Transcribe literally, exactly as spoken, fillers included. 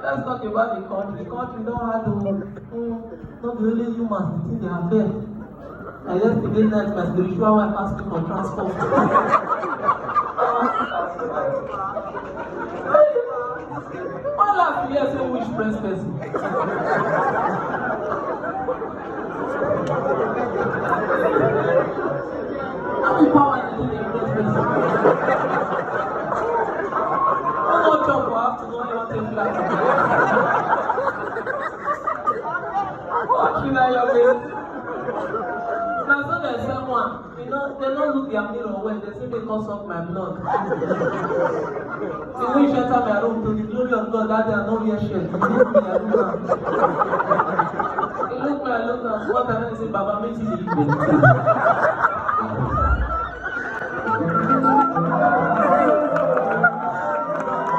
Let's talk about the country. The country don hard o. Mm, no be only humans the thing dey affect. Na yesterday night my spiritual wife ask me for transport. Why last year say which press person? How the power dey take dey press person? No more chop for afternoon, you wan take flight. What should I your way? Na so dem sell one. You know, they don't look their mirror well. They say they come suck my blood. The way she enter my room to the glory of God that day, I no wear shirt. You look me, I look am. You look me, I look am. What I say, Baba, make you dey eat vegetable.